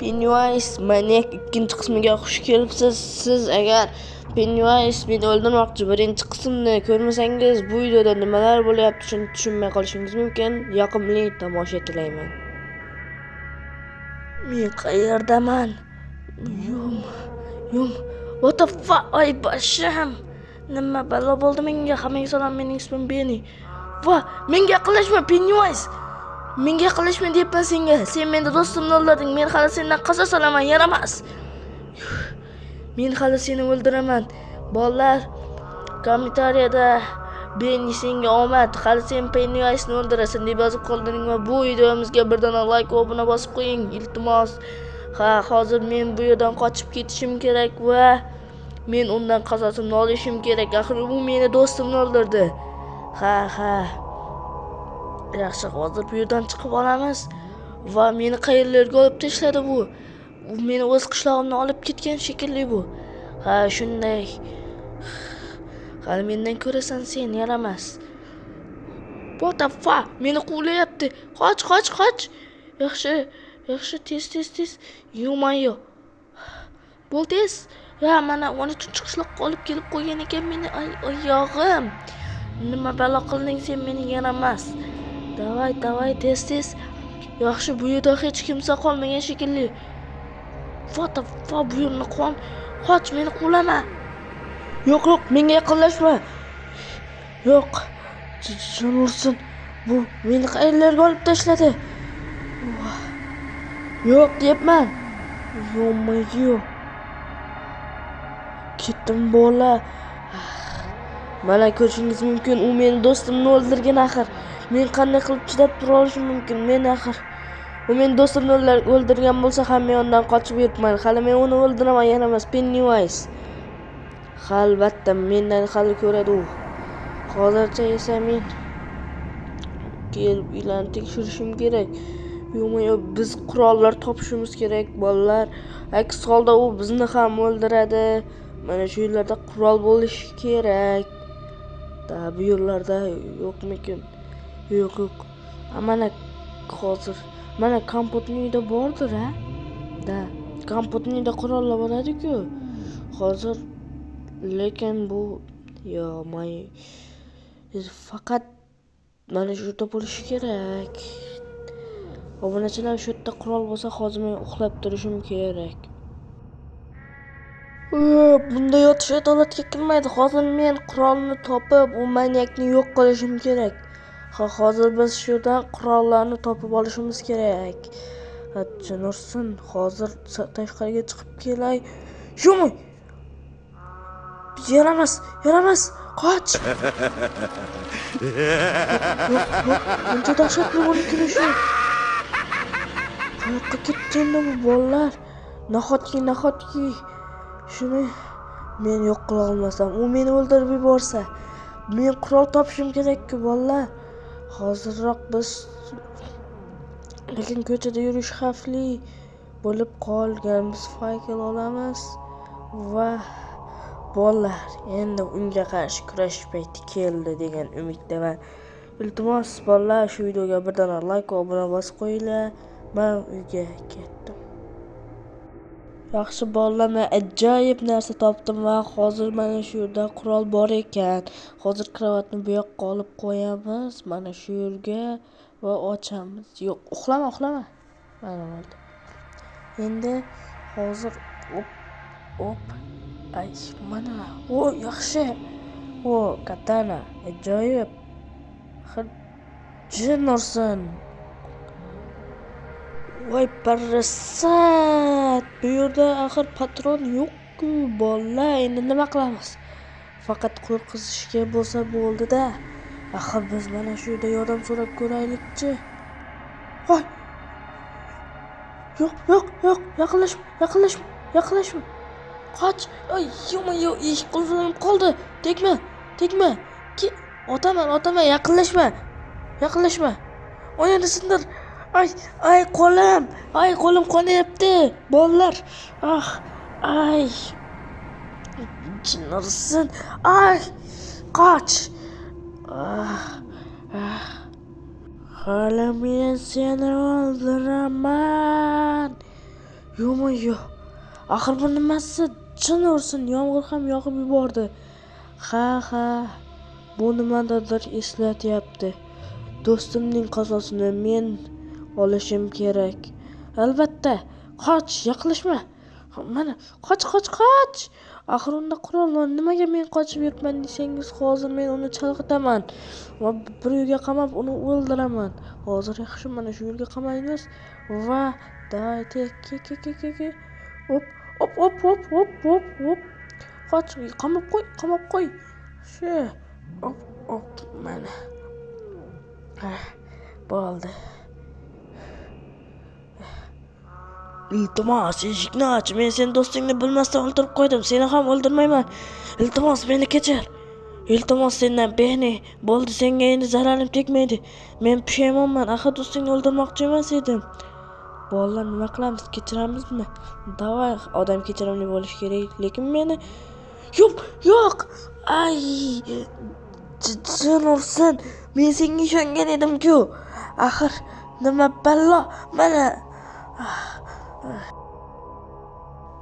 Pennywise manyak ikkinchi qismiga xush kelibsiz. Siz agar Pennywise meni o'ldirmoqchi birinchi qismni ko'rmasangiz, bu videoda nimalar bo'lyapti shuni tushunmay qolishingiz mumkin. Yoqimli tomosha tilayman. Men qayerdaman? Yum, yum. What the fuck? Ay boshim. Nima balo bo'ldi menga? Hammaga salom, mening ismim Benny. Va menga yaqinlashma, Pennywise. Menga yaqinlashma deyapman senga. Sen meni do'stimni o'ldirding. Men hali sendan qasos olaman, yaramas. Men hali seni o'ldiraman. Bolalar, kommentariyada Benny senga omad, hali sen Pennywise'ni o'ldirasan deb yozib qoldiring va bu videomizga bir dona like va obuna bosib qo'ying, iltimos. Ha, hozir men bu yerdan qochib ketishim kerak va men undan qasosimni olishim kerak. Axir u meni do'stimni o'ldirdi. Ha, ha. Yaxshi, hozir bu yerdan chiqib olamiz va meni qayerlarga olib tashladi bu? U meni o'z qishlog'imdan olib ketgan shekilli bu. Ha, shunday. Hali mendan ko'rasan sen, yaramas. What the fuck? Meni quvlayapti. Qoch, qoch, qoch. Yaxshi, yaxshi, tez, tez, tez. Ё-моё. Bo'l tez. Ya, mana 13 qishloqqa olib kelib qo'ygan ekan meni. Ay, oyog'im. Nima balo qilding sen meni, yaramas. Давай, давай, tez, tez. Yaxshi, bu yerda hech kimsa qolmagan shekilli. What the fuck, bu yerni qon. Qoch, meni quvlama. Yo'q, yo'q, menga yaqinlashma. Yo'q. Jin ursin. Bu meni qayerlarga olib tashladi? Yo'q deyapman. Ё-моё. Ketdim bola. Mana ko'rishingiz mumkin, u meni do'stimni o'ldirgan axir. Men qanday qilib chidab tura olishim mumkin? Men axir u meni do'stimni o'ldirgan bo'lsa ham men undan qochib yuribman. Hali men uni o'ldiraman, yaramas Pennywise. Ha, albatta mendan hali ko'radi u. Hozircha esa men kelib uylarni tekshirishim kerak. Yo'q, biz qurollar topishimiz kerak, bolalar. Aks holda u bizni ham o'ldiradi. Mana shu yerlarda qurol bo'lishi kerak. Da, bu yerlarda yo'qmikin? Yo'q, yo'q. Mana hozir mana kompotning uyida bordir, a? Da, kompotning uyida qurollar bo'ladi-ku. Hozir lekin bu yo, may faqat mana shu yerda bo'lishi kerak. Obunachilar, shu yerda qurol bo'lsa, hozir men uxlab turishim kerak. Bunda yotish adolatga kirmaydi. Hozir men qurolni topib, u manyakni yo'q qilishim kerak. Ha, hozir biz shu yerdan qurollarni topib olishimiz kerak. Ha, jin ursin, hozir tashqariga chiqib kelay. Yo'q! Yaramas, yaramas, qoch! Yo'q, yo'q, buncha dahshatli uni kulishi. Qayoqqa ketdi endi bu bolalar? Nahotki, nahotki shuni men yo'q qila olmasam, u meni o'ldirib yuborsa, men qurol topishim kerak-ku bolalar. Hozirroq biz lekin ko'chada yurish xavfli bo'lib qolgan. Biz fakel olamiz va bolalar, endi unga qarshi kurashish payti keldi degan umiddaman. Iltimos bolalar, shu videoga bir dona like va obuna bosib qo'yinglar. Men uyga ketdim. Yaxshi bolalar, men ajoyib narsa topdim va hozir mana shu yerda qurol bor ekan. Hozir kravatni bu yoqqa olib qo'yamiz, mana shu yerga va ochamiz. Yo'q, uxlama, uxlama. Mana bo'ldi. Endi hozir op, op. Ay, mana. O, yaxshi. O, katana, ajoyib. Axir jin ursin. Voy parasat! Bu yerda axir patron yo'q-ku, bolalar. Endi nima qilamiz? Faqat qo'rqizishga bo'lsa bo'ldi-da. Axir biz mana shu yerda yordam so'rab ko'raylikchi. Voy! Yo'q, yo'q, yo'q, yaqinlashma, yaqinlashma, yaqinlashma. Qoch! Ay, ё-моё, eshik qulflanib qoldi. Tegma, tegma. Otaman, otaman, yaqinlashma. Yaqinlashma. Oynani sindir. Ay, ay qo'lim, ay qo'lim qonayapti. Bolalar. Ah, ay. Jin ursin. Ay, qoch. Ah, ah. Hali men seni o'ldiraman. Yo-moyo. Axir bu nimasi? Jin ursin, yomg'ir ham yog'ib yubordi. Ha, ha. Bu nimanidir eslatyapti. Do'stimning qasosini men olishim kerak. Albatta. Qoch, yaqinlashma. Mana, qoch, qoch, qoch. Axir unda qurol bor. Nimaga men qochib yuribman desangiz, hozir men uni chalg'itaman va bir uyga qamab uni o'ldiraman. Hozir yaxshi, mana shu yerga qamaymiz va давайте, ke ke ke ke ke. Op, op, op, op, op, op, op. Qoch, qamab qo'y, qamab qo'y. Shu. Op, op, mana. Bo'ldi. Iltimos, eshikni och. Men seni do'stingni bilmasdan o'ldirib qo'ydim. Seni ham o'ldirmayman. Iltimos, meni kechir. Iltimos sendan, Benni. Bo'ldi, senga endi zararim tegmaydi. Men pushaymonman. Axir do'stingni o'ldirmoqchi emas edim. Bolalar, nima qilamiz? Kechiramizmi? Davay, odam kechirimli bo'lishi kerak. Lekin meni yo'q, yo'q. Ay, jin ursin. Men senga ishongan edim-ku. Axir nima ballo? Mana.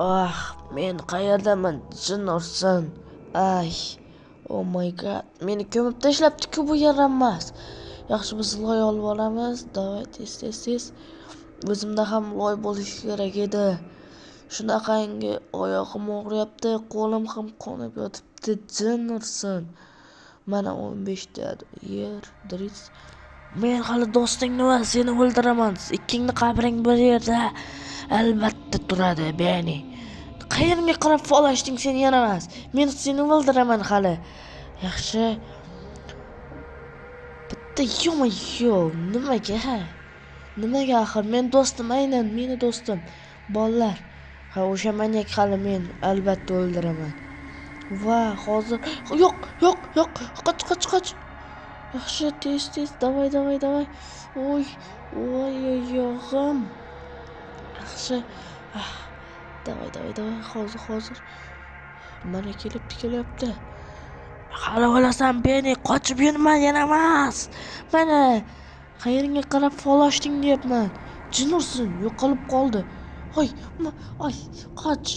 Ah, men qayerdaman? Jin ursin. Ay, oh my god. Meni ko'mib tashlabdi-ku bu yaramas. Yaxshi, biz loy olib olamiz. Davay, tez, tez, tez. O'zimda ham loy bo'lishi kerak edi. Shunaqangi oyog'im og'riyapti, qo'lim ham qonab yotibdi. Jin ursin. Mana 15 ta yer, dris. Men hali do'stingni va seni o'ldiraman. Ikkingni qabring bir yerda albatta turadi, Benni. Qayerga qarab fol ochding sen yaramas? Men seni o'ldiraman hali. Yaxshi. Bitta yo'ma-yo, nimaga? Nimaga axir? Men do'stim, aynan meni do'stim. Bolalar, ha, o'sha manyak hali men albatta o'ldiraman. Va hozir yo'q, yo'q, yo'q. Qoch, qoch, qoch. Yaxshi, tez, tez, davay, davay, davay. Oy, oy, oyog'im. Yaxshi. Davay, davay, davay. Hozir, hozir. Mana kelibdi, kelyapti. Hali o'lasan, Benni, qochib yurma, yaramas. Mana qayerga qarab fol ochding deyapman. Jin ursin, yo'qolib qoldi. Oy, oy, qoch.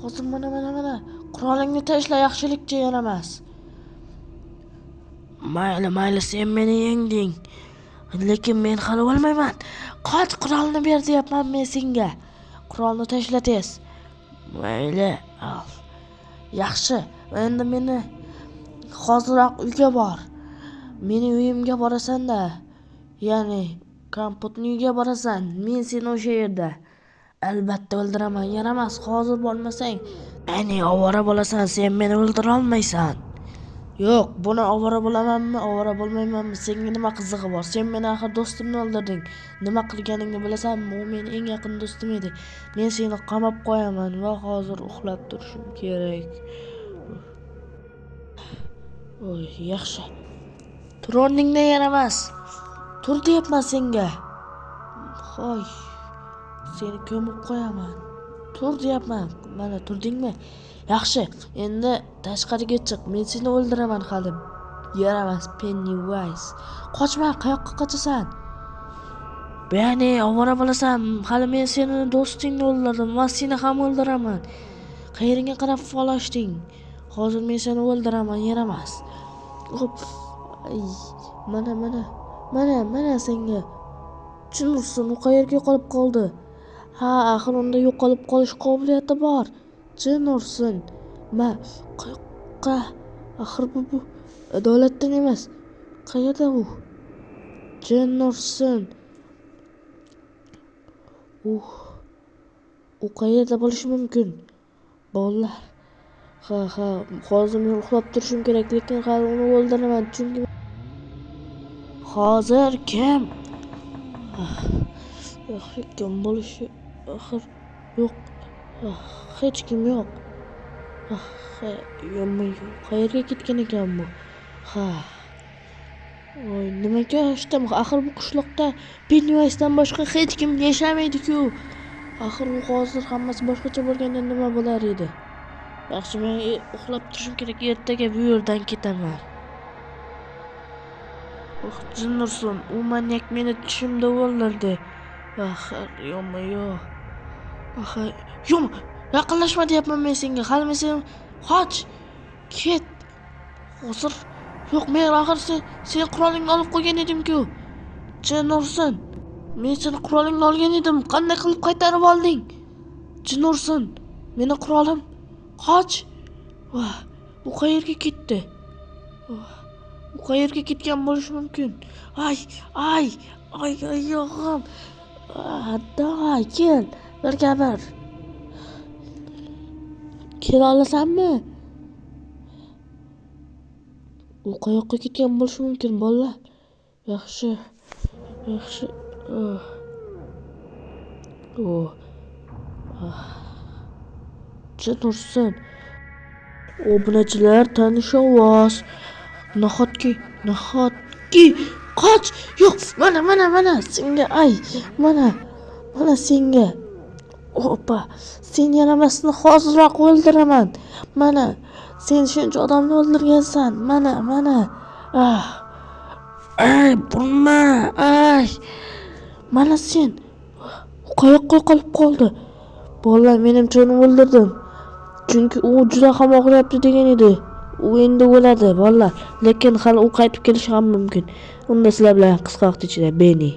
Hozir mana, mana, mana. Qurolingni tashla, yaxshilikcha, yaramas. Mayli, mayli, sen meni yengding. Lekin men hali o'lmayman. Qoch, qurolni ber deyapman men senga. Qurolni tashla tez. Mayli, al. Yaxshi, endi meni hoziroq uyga bor. Meni uyimga borasan-da. Ya'ni kompotni uyga borasan. Men seni o'sha yerda albatta o'ldiraman. Yaramas, hozir bormasang, ya'ni ovora bo'lasan, sen meni o'ldira olmaysan. Yo'q, buni ovora bo'lamanmi, ovora bo'lmaymanmi, senga nima qizig'i bor? Sen meni axir do'stimni o'ldirding. Nima qilganingni bilasanmi? U meni eng yaqin do'stim edi. Men seni qamab qo'yaman va hozir uxlab turishim kerak. Oy, yaxshi. Tur o'rningdan, yaramas. Tur deyapman senga. Hoy, seni ko'mib qo'yaman. Tur deyapman. Mana turdingmi? Yaxshi, endi tashqariga chiq. Men seni o'ldiraman hali. Yaramas Pennywise. Qochma, qayoqqa qochasan? Benni, ovora bo'lasan. Hali men seni do'stingni o'ldirdim va seni ham o'ldiraman. Qayerga qarab fol ochding? Hozir men seni o'ldiraman, yaramas. Hop. Ay, mana, mana. Mana, mana senga. Jin ursin, u qayerga yo'qolib qoldi? Ha, axir unda yo'qolib qolish qobiliyati bor. Jin ursin. Ma, qayoqqa? Axir bu adolatdan emas. Qayerda u? Jin ursin. U qayerda bo'lishi mumkin? Bolalar. Ha, ha, hozir men uxlab turishim kerak, lekin hali uni o'ldiraman, chunki hozir kim? Yaxshi, kim bo'lishi? Axir yo'q. Hech kim yo'q. Qayerga ketgan ekan bu? Ha. Oy, nimaga ochdim? Axir bu qishloqda Pennywise'dan boshqa hech kim yashamaydi-ku. Axir u hozir hammasi boshqacha bo'lganda nima bo'lar edi? Yaxshi, men uxlab turishim kerak. Ertaga bu yerdan ketaman. Oh, jin ursin, u manyak meni tushimda o'ldirdi. Axir, yo'qmi, yo'q. Aha, yo'q, yaqinlashma deyapman men senga. Hali men seni qoch. Ket. Hozir yo'q, men axir sen qurolingni olib qo'ygan edim-ku. Jin ursin. Men seni qurolingni olgan edim. Qanday qilib qaytarib olding? Jin ursin. Meni qurolim. Qoch. Voh, u qayerga ketdi? U qayerga ketgan bo'lishi mumkin? Ay, ay, ay, oyog'im. Давай, kel. Birga bir. Kela olasanmi? U qayoqqa ketgan bo'lishi mumkin, bolalar? Yaxshi. Yaxshi. Oh. Jin ursin. Obunachilar tanish ovoz. Nahotki, nahotki qoch. Yo'q, mana, mana, mana senga, ay, mana. Mana senga. Opa, sen yaramasni hoziroq o'ldiraman. Mana, sen shuncha odamni o'ldirgansan. Mana, mana. Ah. Ay, burma. Ay. Mana sen. U qayoqqa qolib qoldi? Bolalar, menimcha uni o'ldirdim. Chunki u juda ham og'riyapti degan edi. U endi o'ladi, bolalar. Lekin hali u qaytib kelishi ham mumkin. Unda sizlar bilan qisqa vaqt ichida Beni.